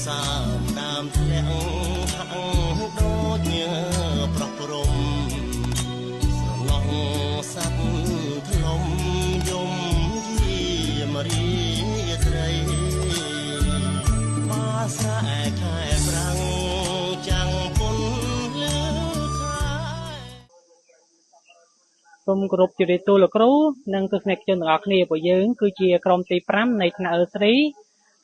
សើមដើមធ្លាក់ហាក់ដូចញើប្រោះព្រំស្រណោះសัตว์ធ្លុំយំយាមរីត្រីបាស្រែខែប្រាំងចាំងពុនលើខែ សូមគោរពជម្រាបសួរលោកគ្រូនិងទស្សនិកជនទាំងអស់គ្នាពួកយើងគឺជាក្រុមទី5នៃថ្នាក់ E3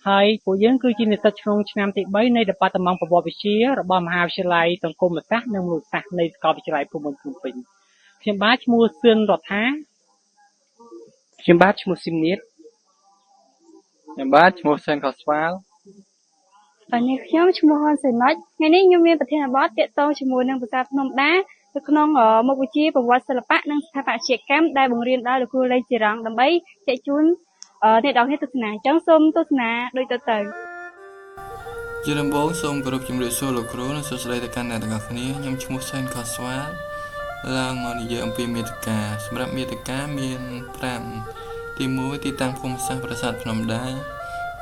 ហើយពួកយើងគឺជានិស្សិតក្នុងឆ្នាំទី3នៃដេប៉ាតឺម៉ង់ប្រវត្តិវិទ្យារបស់មហាវិទ្យាល័យសង្គមសាស្ត្រនិងមនុស្សសាស្ត្រនៃសាកលវិទ្យាល័យភូមិន្ទភ្នំពេញខ្ញុំបាទឈ្មោះសឿនរដ្ឋា ខ្ញុំបាទឈ្មោះស៊ីមនៀត ខ្ញុំបាទឈ្មោះសេនខស្វាល បាទនេះខ្ញុំឈ្មោះហ៊ុនសេណុចថ្ងៃនេះខ្ញុំមានប្រធានបទទាក់ទងជាមួយនឹងប្រាសាទភ្នំដានៅក្នុងមុខវិជ្ជាប្រវត្តិសិល្បៈនិងស្ថាបត្យកម្មដែលបង្រៀនដោយលោកគ្រូលេងជីរ៉ង់ដើម្បីចែកជូនអ្នកទាំងអស់គ្នាទស្សនាអញ្ចឹងសូមទស្សនាដូចតទៅ ជាដំបូងសូមគោរពជំរាបសួរលោកគ្រូនិងសួស្តីទៅកាន់អ្នកទាំងអស់គ្នាខ្ញុំឈ្មោះសេនខស្វាលឡើងមកនិយាយអំពីមាតិកាសម្រាប់មាតិកាមាន5ទី1ទីតាំងភូមិសាស្ត្រប្រាសាទភ្នំដា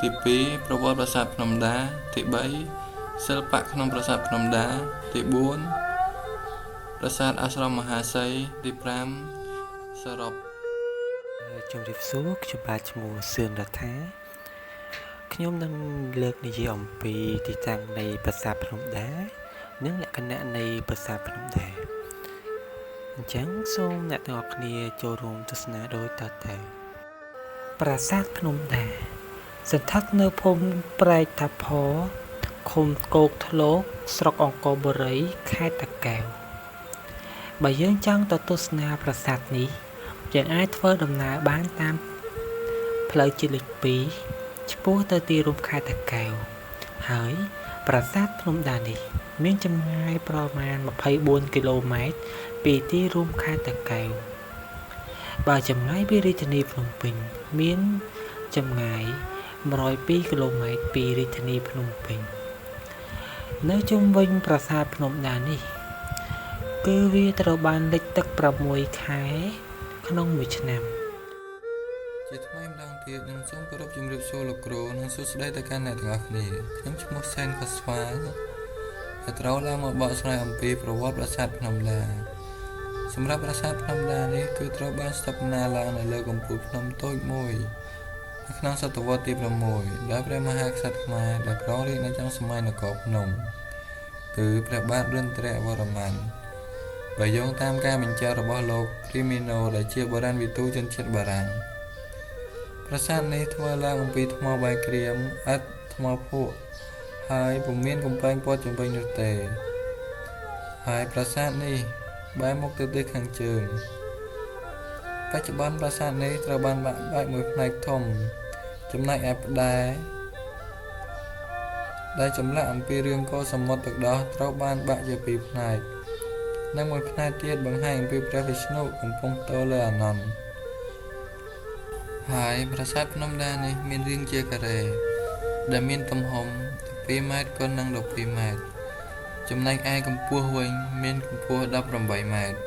ទី2ប្រវត្តិប្រាសាទភ្នំដាទី3សិល្បៈក្នុងប្រាសាទភ្នំដាទី4ប្រាសាទអាស្រមមហាសីទី5សរុប ជំរាបសួរខ្ញុំបាទឈ្មោះសឿនរដ្ឋាខ្ញុំនឹងលើកនិយាយអំពីទីតាំងនៃប្រាសាទភ្នំដានិងលក្ខណៈនៃប្រាសាទភ្នំដាអញ្ចឹងសូមអ្នកទាំងអស់គ្នាចូលរួមទស្សនាដូចតទៅប្រាសាទភ្នំដាស្ថិតនៅភូមិព្រែកតាផឃុំគោកធ្លកស្រុកអង្គរបុរីខេត្តតាកែវបើយើងចង់ទៅទស្សនាប្រាសាទនេះយើងអាចធ្វើដំណើរបានតាមផ្លូវជាតិលេខ2ឆ្ពោះទៅទីរួមខេត្តតាកែវហើយប្រាសាទភ្នំដានេះមានចម្ងាយប្រមាណ24គីឡូម៉ែត្រពីទីរួមខេត្តតាកែវបើចម្ងាយពីរាជធានីភ្នំពេញមានចម្ងាយ102គីឡូម៉ែត្រពីរាជធានីភ្នំពេញនៅជុំវិញប្រាសាទភ្នំដានេះគឺវាត្រូវបានលិចទឹក6ខែក្នុងមួយឆ្នាំ ជាថ្មីម្ដងទៀតខ្ញុំសូមគោរពជំរាបសួរលោកគ្រូនិងសួស្តីទៅកាន់អ្នកទាំងអស់គ្នាខ្ញុំឈ្មោះសេនខស្វាលដែលត្រូវឡើងមកបកស្រាយអំពីប្រវត្តិប្រាសាទភ្នំដាសម្រាប់ប្រាសាទភ្នំដានេះគឺត្រូវបានស្ថាបនាឡើងនៅលើកំពូលភ្នំតូចមួយនៅក្នុងសតវត្សទី6ដោយព្រះមហាក្សត្រខ្មែរដែលគ្រងរាជ្យនៅចុងសម័យនគរភ្នំគឺព្រះបាទរុន្ទ្រវរ្ម័នបើយោងតាមការបញ្ជាក់របស់លោកព្រីមីណូដែលជាបុរាណវិទូជនជាតិបារាំងប្រាសាទនេះធ្វើឡើងអំពីថ្មបាយក្រៀមឥដ្ឋថ្មភក់ហើយពុំមានកំពែងព័ទ្ធជុំវិញនោះទេហើយប្រាសាទនេះបែរមុខទៅទិសខាងជើងបច្ចុប្បន្នប្រាសាទនេះត្រូវបានបាក់បែកមួយផ្នែកធំចំណែកឯផ្ដែដែលចម្លាក់អំពីរឿងកូរសមុទ្រទឹកដោះត្រូវបានបាក់ជាពីរផ្នែកនិងមួយផ្នែកទៀតបង្ហាញអំពីព្រះវិស្ណុកំពុងទរលើអានន្ទហើយប្រាសាទភ្នំដានេះមានរាងជាការ៉េដែលមានទំហំ12ម៉ែត្រគុណនឹង12ម៉ែត្រចំណែកឯកម្ពស់វិញមានកម្ពស់18ម៉ែត្រ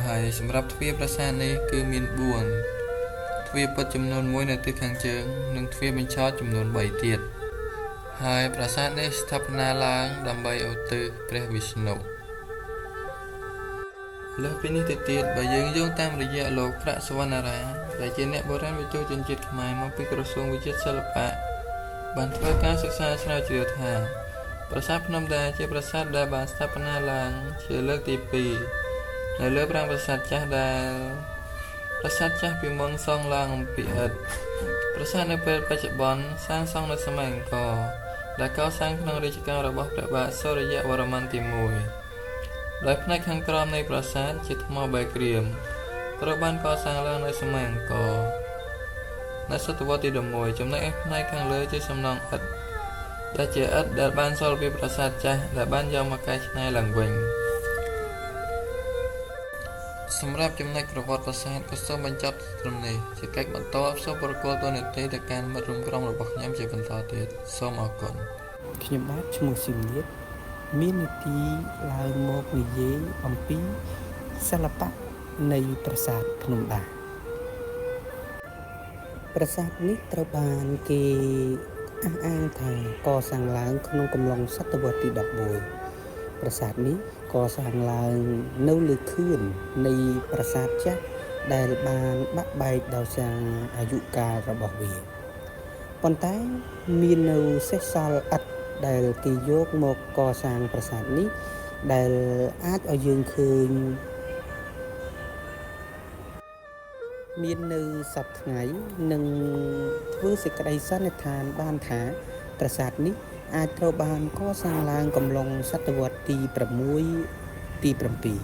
ហើយសម្រាប់ទ្វារប្រាសាទនេះគឺមាន4ទ្វារពិតចំនួន1នៅទិសខាងជើងនិងទ្វារបញ្ឆោតចំនួន3ទៀតហើយប្រាសាទនេះស្ថាបនាឡើងដើម្បីឧទ្ទិសព្រះវិស្ណុលើសពីនេះទៅទៀតបើយើងយោងតាមរយៈលោកប្រាក់សវណ្ណារាដែលជាអ្នកបុរាណវិទូជនជាតិខ្មែរមកពីក្រសួងវិចិត្រសិល្បៈបានធ្វើការសិក្សាស្រាវជ្រាវថាប្រាសាទភ្នំដាជាប្រាសាទដែលបានស្ថាបនាឡើងជាលើកទី2នៅលើប្រាង្គប្រាសាទចាស់ដែលប្រាសាទចាស់ពីមុនសង់ឡើងអំពីឥដ្ឋប្រាសាទនៅពេលបច្ចុប្បន្នសាងសង់នៅសម័យអង្គរដែលកសាងក្នុងរាជកាលរបស់ព្រះបាទសូរ្យវរ្ម័នទី1ដោយផ្នែកខាងក្រោមនៃប្រាសាទជាថ្មបែកក្រៀមត្រូវបានកសាងឡើងនៅសម័យអង្គរនៅសតវត្សទី11ចំណែកឯផ្នែកខាងលើជាសំណង់ឥដ្ឋដែលជាឥដ្ឋដែលបានសល់ពីប្រាសាទចាស់ដែលបានយកមកកែច្នៃឡើងវិញសម្រាប់ចំណុចប្រវត្តិប្រាសាទក៏សូមបញ្ចប់ត្រឹមនេះជាកិច្ចបន្តសូមប្រគល់តួនាទីទៅកាន់មិត្តរួមក្រុមរបស់ខ្ញុំជាបន្តទៀតសូមអរគុណ ខ្ញុំបាទឈ្មោះស៊ីមនៀតមាននីតិឡើងមកនិយាយអំពីសិល្បៈនៃប្រាសាទភ្នំដាប្រាសាទនេះត្រូវបានគេ អះអាងថាកសាងឡើងក្នុងកំឡុងសតវត្សទី11ប្រាសាទនេះកសាងឡើងនៅលើខឿននៃប្រាសាទចាស់ដែលបានបាក់បែកដោយសារអាយុកាលរបស់វាប៉ុន្តែមាននៅសេសសល់ឥដ្ឋដែលគេយកមកកសាងប្រាសាទនេះដែលអាចឲ្យយើងឃើញមាននៅសប្តាហ៍ថ្ងៃនឹងធ្វើសេចក្តីសន្និដ្ឋានបានថាប្រាសាទនេះអាចត្រូវបានកសាងឡើងកំឡុងសតវត្សទី6ទី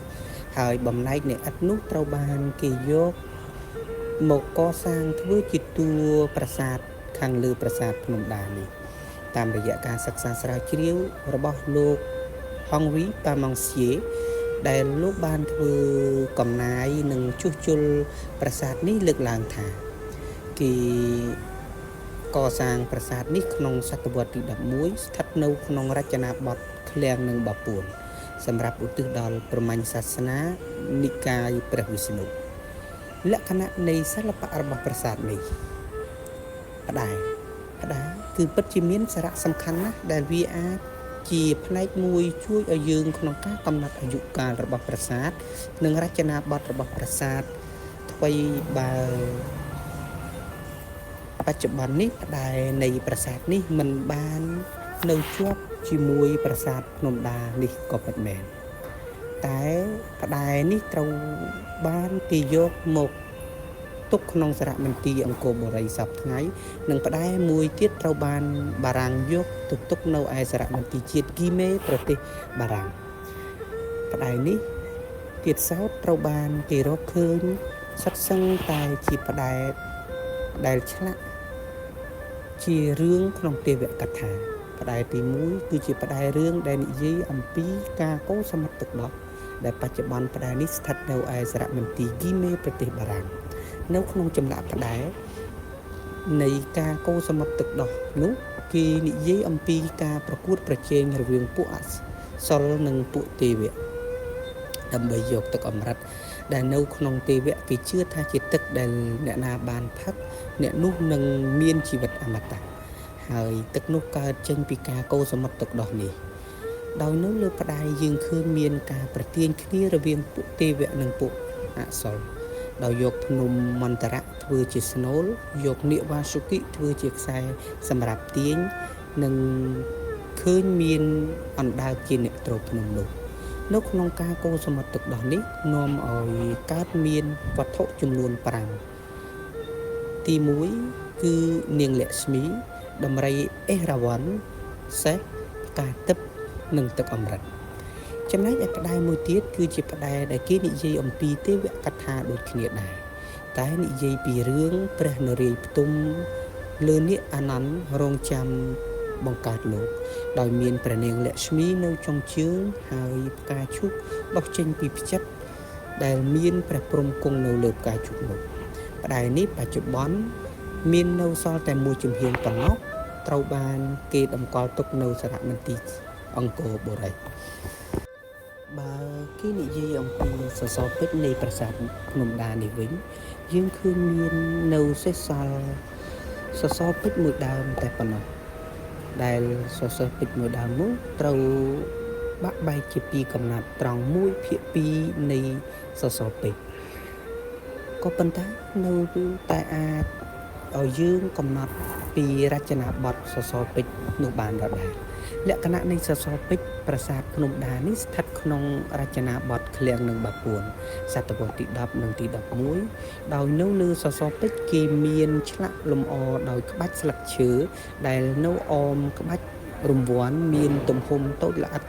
7ហើយបំណែកនៃឥដ្ឋនោះត្រូវបានគេយកមកកសាងធ្វើជាតួប្រាសាទខាងលើប្រាសាទភ្នំដានេះតាមរយៈការសិក្សាស្រាវជ្រាវរបស់លោក Henri Parmentier ដែលលោកបានធ្វើកំណាយនិងជួសជុលប្រាសាទនេះលើកឡើងថាគេកសាងប្រាសាទនេះក្នុងសតវត្សទី11ស្ថិតនៅក្នុងរចនាបថឃ្លាំងនិងបាពួនសម្រាប់ឧទ្ទិសដល់ព្រហ្មញ្ញសាសនានិកាយព្រះវិស្ណុលក្ខណៈនៃសិល្បៈរបស់ប្រាសាទនេះផ្ដែគឺពិតជាមានសារៈសំខាន់ណាស់ដែលវាអាចជាផ្នែកមួយជួយឲ្យយើងក្នុងការកំណត់អាយុកាលរបស់ប្រាសាទនិងរចនាបថរបស់ប្រាសាទថ្វីបើបច្ចុប្បន្ននេះផ្ដែនៃប្រាសាទនេះមិនបាននៅជាប់ជាមួយប្រាសាទភ្នំដានេះក៏ពិតមែនតែផ្ដែនេះត្រូវបានគេយកមកទុកក្នុងសារមន្ទីរអង្គរបុរីសព្វថ្ងៃនិងផ្ដែមួយទៀតត្រូវបានបារាំងយកទៅទុកនៅឯសារមន្ទីរជាតិគីមេប្រទេសបារាំងផ្ដែនេះទៀតសោតត្រូវបានគេរកឃើញសុទ្ធសឹងតែជាផ្ដែដែលឆ្លាក់ជារឿងក្នុងទេវកថាផ្ដែទី1គឺជាផ្ដែរឿងដែលនិយាយអំពីការកូរសមុទ្រទឹកដោះដែលបច្ចុប្បន្នផ្ដែនេះស្ថិតនៅឯសារមន្ទីរគីមេប្រទេសបារាំងនៅក្នុងចម្លាក់ផ្ដែនៃការកូរសមុទ្រទឹកដោះនោះគេនិយាយអំពីការប្រកួតប្រជែងរវាងពួកអសុរនិងពួកទេវៈដើម្បីយកទឹកអម្រឹតដែលនៅក្នុងទេវៈគេជឿថាជាទឹកដែលអ្នកណាបានផឹកអ្នកនោះនឹងមានជីវិតអមតៈហើយទឹកនោះកើតចេញពីការកូរសមុទ្រទឹកដោះនេះដោយនៅលើផ្ដែយើងឃើញមានការប្រទាញគ្នារវាងពួកទេវៈនិងពួកអសុរដោយយកភ្នំមន្តរៈធ្វើជាស្នូលយកនាគវាសុគិធ្វើជាខ្សែសម្រាប់ទាញនិងឃើញមានអណ្ដើកជាអ្នកទ្រភ្នំនោះនៅក្នុងការកូរសមុទ្រទឹកដោះនេះនាំឲ្យកើតមានវត្ថុចំនួន5ទី1គឺនាងលក្ស្មីដំរីអេរ៉ាវ៉ាន់សេះផ្កាទឹកនិងទឹកអម្រឹតចំណែកឯផ្ដែមួយទៀតគឺជាផ្ដែដែលគេនិយាយអំពីទេវកថាដូចគ្នាដែរតែនិយាយពីរឿងព្រះនរាយណ៍ផ្ទុំលើនាគអានន្ទរងចាំបង្កើតលោកដោយមានព្រះនាងលក្ស្មីនៅចុងជើងហើយផ្កាឈូកដុះចេញពីផ្ចិតដែលមានព្រះព្រហ្មគង់នៅលើផ្កាឈូកនោះផ្ដែនេះបច្ចុប្បន្នមាននៅសល់តែមួយជំហានប៉ុណ្ណោះត្រូវបានគេតម្កល់ទុកនៅសារមន្ទីរអង្គរបុរីបើគេនិយាយអំពីសសរពេជ្រនៃប្រាសាទភ្នំដានេះវិញយើងឃើញមាននៅសេសសល់សសរពេជ្រមួយដើមតែប៉ុណ្ណោះដែលសសរពេជ្រមួយដើមនោះត្រូវបាក់បែកជាពីរកំណាត់ត្រង់1/2នៃសសរពេជ្រក៏ប៉ុន្តែនៅតែអាចឲ្យយើងកំណត់ពីរចនាបថសសរពេជ្រនោះបានដដែលលក្ខណៈនៃសសរពេជ្រប្រាសាទភ្នំដានេះស្ថិតក្នុងរចនាបថឃ្លាំងនិងបាពួនសតវត្សទី10និងទី11ដោយនៅលើសសរពេជ្រគេមានឆ្លាក់លម្អដោយក្បាច់ស្លឹកឈើដែលនៅអមក្បាច់រង្វាន់មានទំហំតូចល្អិត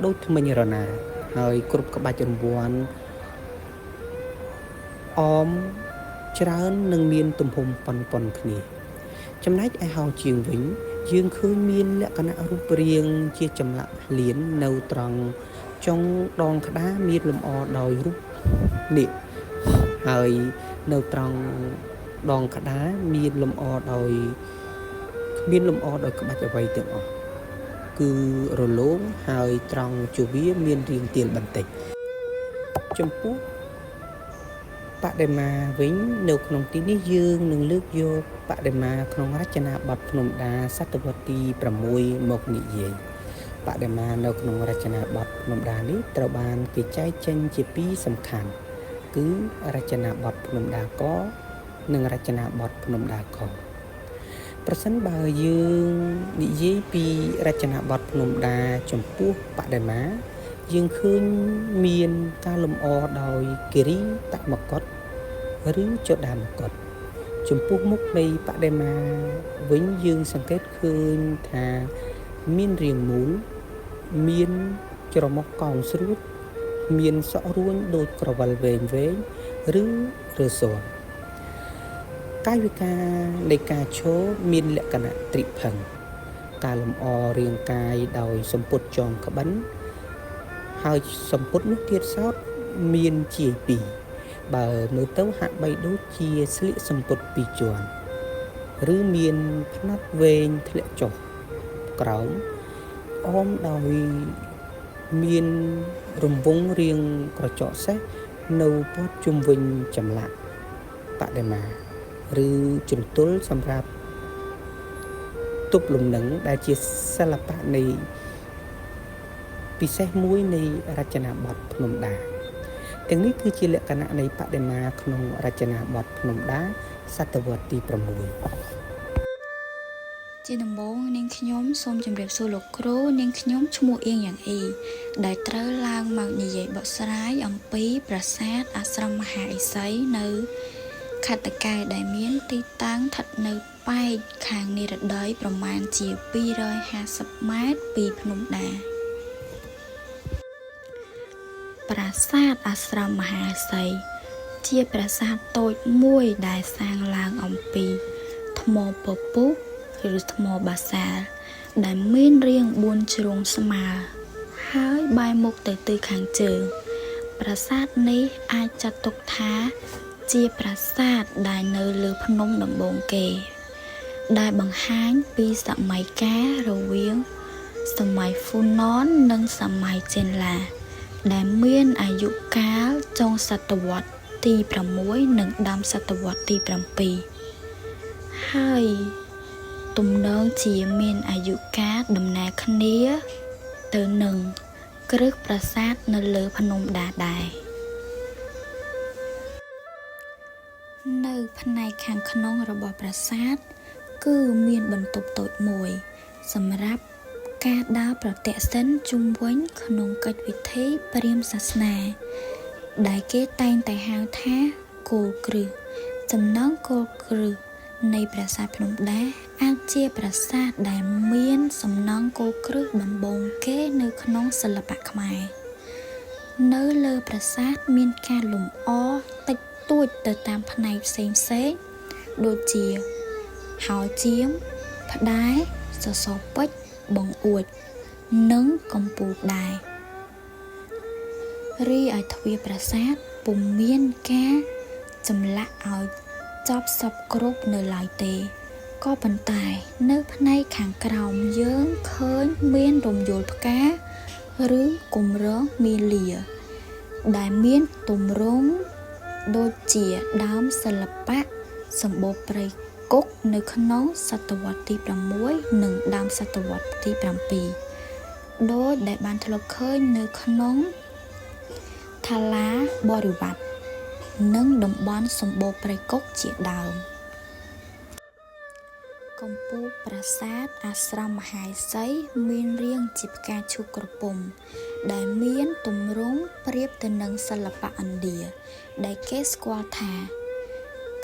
ដូចធ្មេញរណាហើយគ្រប់ក្បាច់រង្វាន់អមច្រើននឹងមានទំហំប៉ុនៗគ្នាចំណែកឯហោជាងវិញយើងឃើញមានលក្ខណៈរូបរាងជាចម្លាក់លៀននៅត្រង់ចុងដងក្តារមានលម្អដោយរូបនាគហើយនៅត្រង់ដងក្តារមានលម្អដោយគ្មានលម្អដោយក្បាច់អ្វីទាំងអស់គឺរលោងហើយត្រង់ជវាមានរាងទាលបន្តិចចំពោះ បដិមាវិញនៅក្នុងទីនេះយើងនឹងលើកយកបដិមាក្នុងរចនាបថភ្នំដាសតវត្សទី6មកនិយាយបដិមានៅក្នុងរចនាបថភ្នំដានេះត្រូវបានគេចែកចេញជាពីរសំខាន់គឺរចនាបថភ្នំដាកនិងរចនាបថភ្នំដាខប្រសិនបើយើងនិយាយពីរចនាបថភ្នំដាចំពោះបដិមាយើងឃើញមានការលម្អដោយគិរីតមកុដឬចដាមកុដចំពោះមុខនៃបដិមាវិញយើងសង្កេតឃើញថាមានរាងមូលមានច្រមុះកោងស្រួចមានសក់រួញដូចក្រវិលវែងវែងឬរើសរកាយវិការនៃការឈរមានលក្ខណៈត្រិផឹងការលម្អរាងកាយដោយសម្ពុតចងក្បិនហើយសម្ពុតនោះទៀតសោតមានជាពីរបើមើលទៅហាក់បីដូចជាស្លៀកសម្ពុតពីរជាន់ឬមានផ្នត់វែងធ្លាក់ចុះក្រោមអមដោយមានរង្វង់រាងក្រចកសេះនៅព័ទ្ធជុំវិញចម្លាក់បដិមាឬជន្ទល់សម្រាប់ទប់លំនឹងដែលជាសិល្បៈនៃពិសេសមួយនៃរចនាបថភ្នំដាទាំងនេះគឺជាលក្ខណៈនៃបដិមាក្នុងរចនាបថភ្នំដាសតវត្សទី6ជាដំបូងនាងខ្ញុំសូមជម្រាបសួរលោកគ្រូនាងខ្ញុំឈ្មោះអៀងយ៉ាងអ៊ីដែលត្រូវឡើងមកនិយាយបកស្រាយអំពីប្រាសាទអាស្រមមហាឥសីនៅខេត្តតាកែវដែលមានទីតាំងស្ថិតនៅប៉ែកខាងនិរតីប្រមាណជា250ម៉ែត្រពីភ្នំដាប្រាសាទអាស្រមមហាឥសីជាប្រាសាទតូចមួយដែលសាងឡើងអំពីថ្មពពុះឬថ្មបាសាលដែលមានរាង4ជ្រុងស្មើហើយបែរមុខទៅទិសខាងជើងប្រាសាទនេះអាចចាត់ទុកថាជាប្រាសាទដែលនៅលើភ្នំដំបូងគេដែលបង្ហាញពីសម័យកាលរវាងសម័យហ្វូណននិងសម័យចេនឡាដែលមានអាយុកាលចុងសតវត្សទី6និងដើមសតវត្សទី7ហើយទំនងជាមានអាយុកាលដំណើរគ្នាទៅនឹងគ្រឹះប្រាសាទនៅលើភ្នំដាដែរនៅផ្នែកខាងក្នុងរបស់ប្រាសាទគឺមានបន្ទប់តូចមួយសម្រាប់ការដើរប្រទក្សិណជុំវិញក្នុងកិច្ចពិធីព្រាហ្មណ៍សាសនាដែលគេតែងតែហៅថាគោលគ្រឹះចំណងគោលគ្រឹះនៃប្រាសាទភ្នំដាអាចជាប្រាសាទដែលមានសំណង់គោលគ្រឹះដំបូងគេនៅក្នុងសិល្បៈខ្មែរនៅលើប្រាសាទមានការលម្អតិចតួចទៅតាមផ្នែកផ្សេងៗដូចជាហោជាមផ្ដែសសរពេជ្របង្អួចនិងកំពូលដែររីឯទ្វារប្រាសាទពុំមានការចម្លាក់ឲ្យចប់សព្វគ្រប់នៅឡើយទេក៏ប៉ុន្តែនៅផ្នែកខាងក្រោមយើងឃើញមានរំយោលផ្កាឬគម្រងមាលាដែលមានទម្រង់ដូចជាដើមសិល្បៈសម្បូរព្រៃគុកនៅក្នុងសតវត្សទី6និងដើមសតវត្សទី7ដោយដែលបានធ្លាប់ឃើញនៅក្នុងថាឡាបរិវត្តនិងតំបន់សម្បូរព្រៃគុកជាដើមកំពូលប្រាសាទអាស្រមមហាឥសីមានរាងជាផ្កាឈូកក្រពុំដែលមានទម្រង់ប្រៀបទៅនឹងសិល្បៈឥណ្ឌាដែលគេស្គាល់ថា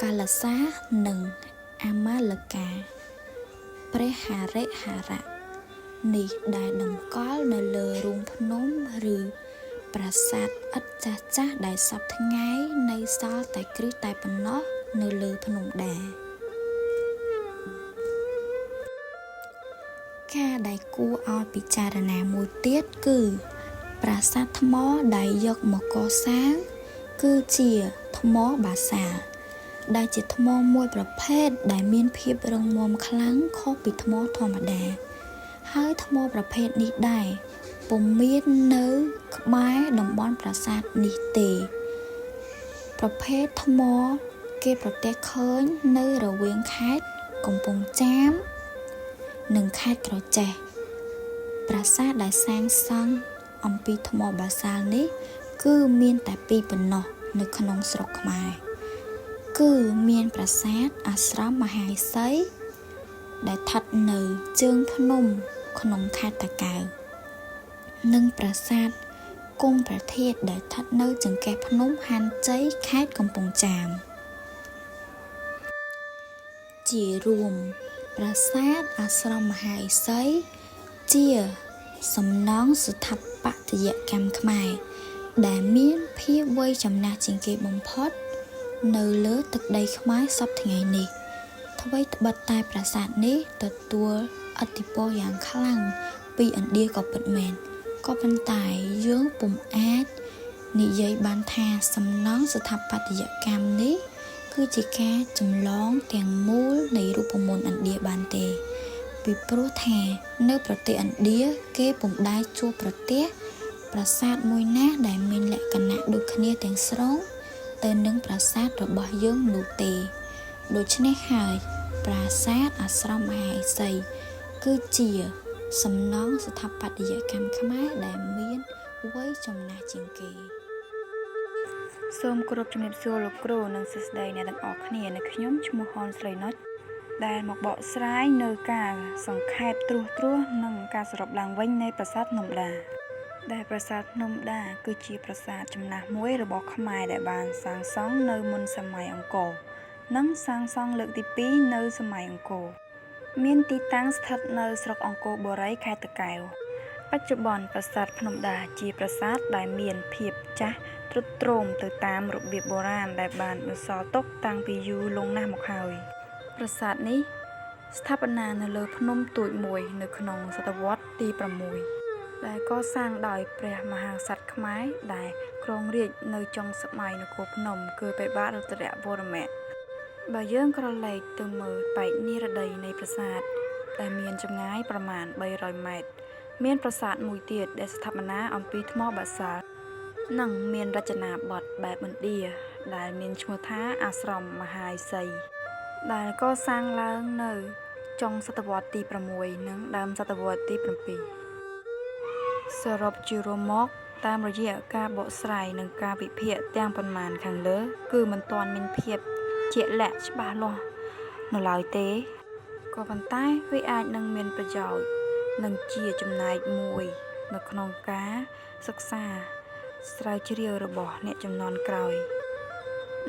កាលសានិងអាមាលកាព្រះហរិហរៈនេះដែលតម្កល់នៅលើរូងភ្នំឬប្រាសាទឥដ្ឋចាស់ៗដែលសព្វថ្ងៃនៅសល់តែគ្រឹះតែប៉ុណ្ណោះនៅលើភ្នំដាការដែលគួរឲ្យពិចារណាមួយទៀតគឺប្រាសាទថ្មដែលយកមកកសាងគឺជាថ្មបាសាលដែលជាថ្មមួយប្រភេទដែលមានភាពរឹងមាំខ្លាំងខុសពីថ្មធម្មតាហើយថ្មប្រភេទនេះដែរពុំមាននៅក្បែរតំបន់ប្រាសាទនេះទេ ប្រភេទថ្មគេប្រទះឃើញនៅរវាងខេត្តកំពង់ចាមនិងខេត្តក្រចេះប្រាសាទដែលសាងសង់អំពីថ្មបាសាល់នេះគឺមានតែពីរប៉ុណ្ណោះនៅក្នុងស្រុកខ្មែរគឺមានប្រាសាទអាស្រមមហាឫសីដែលស្ថិតនៅជើងភ្នំក្នុងខេត្តតាកែវនិងប្រាសាទគង់ព្រះធាតុដែលស្ថិតនៅចង្កេះភ្នំហាន់ជ័យខេត្តកំពង់ចាមជារួមប្រាសាទអាស្រមមហាឫសីជាសំណង់ស្ថាបត្យកម្មខ្មែរដែលមានភាពវ័យចំណាស់ជាងគេបំផុតនៅលើទឹកដីខ្មែរសព្វថ្ងៃនេះថ្វីត្បិតតែប្រាសាទនេះទទួលឥទ្ធិពលយ៉ាងខ្លាំងពីឥណ្ឌាក៏ពិតមែនក៏ប៉ុន្តែយើងពុំអាចនិយាយបានថាសំណង់ស្ថាបត្យកម្មនេះគឺជាការចម្លងទាំងមូលនៃរូបមន្តឥណ្ឌាបានទេពីព្រោះថានៅប្រទេសឥណ្ឌាគេពុំដែលជួបប្រទះប្រាសាទមួយណាដែលមានលក្ខណៈដូចគ្នាទាំងស្រុងទៅនឹងប្រាសាទរបស់យើងនោះទេដូច្នេះហើយប្រាសាទអាស្រមមហាឫសីគឺជាសំណង់ស្ថាបត្យកម្មខ្មែរដែលមានវ័យចំណាស់ជាងគេសូមគោរពជំរាបសួរលោកគ្រូនិងសួស្តីអ្នកទាំងអស់គ្នានៅខ្ញុំឈ្មោះហនស្រីណុចដែលមកបកស្រាយនៅការសង្ខេបត្រួសៗនិងការសរុបឡើងវិញនៃប្រាសាទភ្នំដាដែលប្រាសាទភ្នំដាគឺជាប្រាសាទចំណាស់មួយរបស់ខ្មែរដែលបានសាងសង់នៅមុនសម័យអង្គរនិងសាងសង់លើកទី2នៅសម័យអង្គរមានទីតាំងស្ថិតនៅស្រុកអង្គរបូរីខេត្តតាកែវបច្ចុប្បន្នប្រាសាទភ្នំដាជាប្រាសាទដែលមានភាពចាស់ទ្រុឌទ្រោមទៅតាមរបៀបបុរាណដែលបានបន្សល់ទុកតាំងពីយូរលង់ណាស់មកហើយប្រាសាទនេះស្ថាបនានៅលើភ្នំទូចមួយនៅក្នុងសតវត្សទី6ដែលកសាងដោយព្រះមហាក្សត្រខ្មែរដែលគ្រងរាជ្យនៅចុងសម័យនគរភ្នំគឺព្រះបាទរុទ្រវរ្មៈបើយើងក្រឡេកទៅមើលបែកនិរតីនៃប្រាសាទដែលមានចម្ងាយប្រមាណ300ម៉ែត្រមានប្រាសាទមួយទៀតដែលស្ថាបនាអំពីថ្មបាសាល់និងមានរចនាបថបែបឥណ្ឌាដែលមានឈ្មោះថាអាស្រមមហាឫសីដែលកសាងឡើងនៅចុងសតវត្សទី6និងដើមសតវត្សទី7សរុបជារួមមកតាមរយៈការបកស្រាយនិងការវិភាគទាំងប៉ុន្មានខាងលើគឺមិនទាន់មានភាពជាក់លាក់ច្បាស់លាស់នៅឡើយទេក៏ប៉ុន្តែវាអាចនឹងមានប្រយោជន៍និងជាចំណែកមួយនៅក្នុងការសិក្សាស្រាវជ្រាវរបស់អ្នកជំនាន់ក្រោយ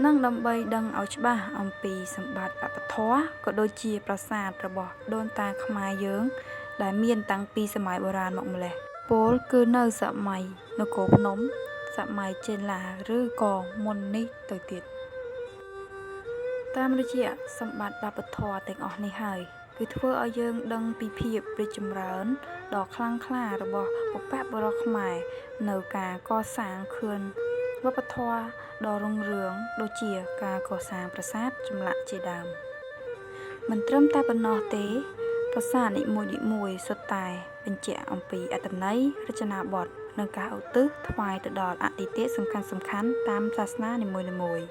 និងដើម្បីដឹងឲ្យច្បាស់អំពីសម្បត្តិវប្បធម៌ក៏ដូចជាប្រាសាទរបស់ដូនតាខ្មែរយើងដែលមានតាំងពីសម័យបុរាណមកម្ល៉េះពោលគឺនៅសម័យនគរភ្នំសម័យចេនឡាឬក៏មុននេះទៅទៀតតាមរយៈសម្បត្តិវប្បធម៌ទាំងអស់នេះហើយគឺធ្វើឲ្យយើងដឹងពីភាពរីកចម្រើនដ៏ខ្លាំងក្លារបស់បុព្វបុរសខ្មែរនៅការកសាងខឿនវប្បធម៌ដ៏រុងរឿងដូចជាការកសាងប្រាសាទចម្លាក់ជាដើមមិនត្រឹមតែប៉ុណ្ណោះទេប្រាសាទនីមួយៗសុទ្ធតែបញ្ជាក់អំពីអត្ថន័យរចនាបថនិងការឧទ្ទិសថ្វាយទៅដល់អតិទេពសំខាន់ៗតាមសាសនានីមួយៗ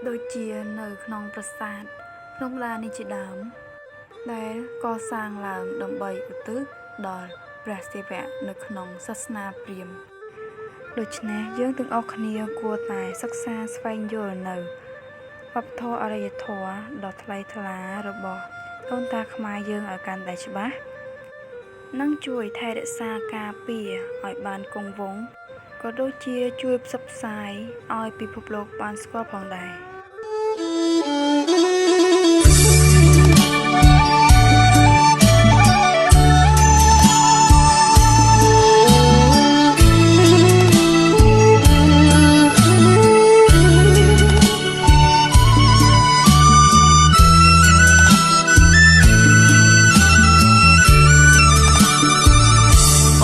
ដូចជានៅក្នុងប្រាសាទភ្នំដានេះជាដើមដែលកសាងឡើងដើម្បីឧទ្ទិសដល់ព្រះសិវៈនៅក្នុងសាសនាព្រាហ្មណ៍ដូច្នេះយើងទាំងអស់គ្នាគួរតែសិក្សាស្វែងយល់នៅវប្បធម៌អរិយធម៌ដ៏ថ្លៃថ្លារបស់ដូនតាខ្មែរយើងឲ្យកាន់តែច្បាស់និងជួយថែរក្សាការពារឲ្យបានគង់វង្សក៏ដូចជាជួយផ្សព្វផ្សាយឲ្យពិភពលោកបានស្គាល់ផងដែរ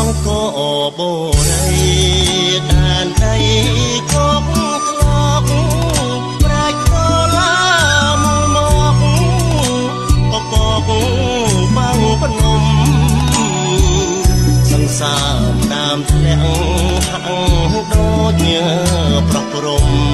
អង្គរបូរីដែនដីគោកធ្លកប្រាជ្ញកលាមមកកកកបាំងភ្នំសង្សារតាមធ្លាក់ហាក់ដូចញើប្រោះព្រំ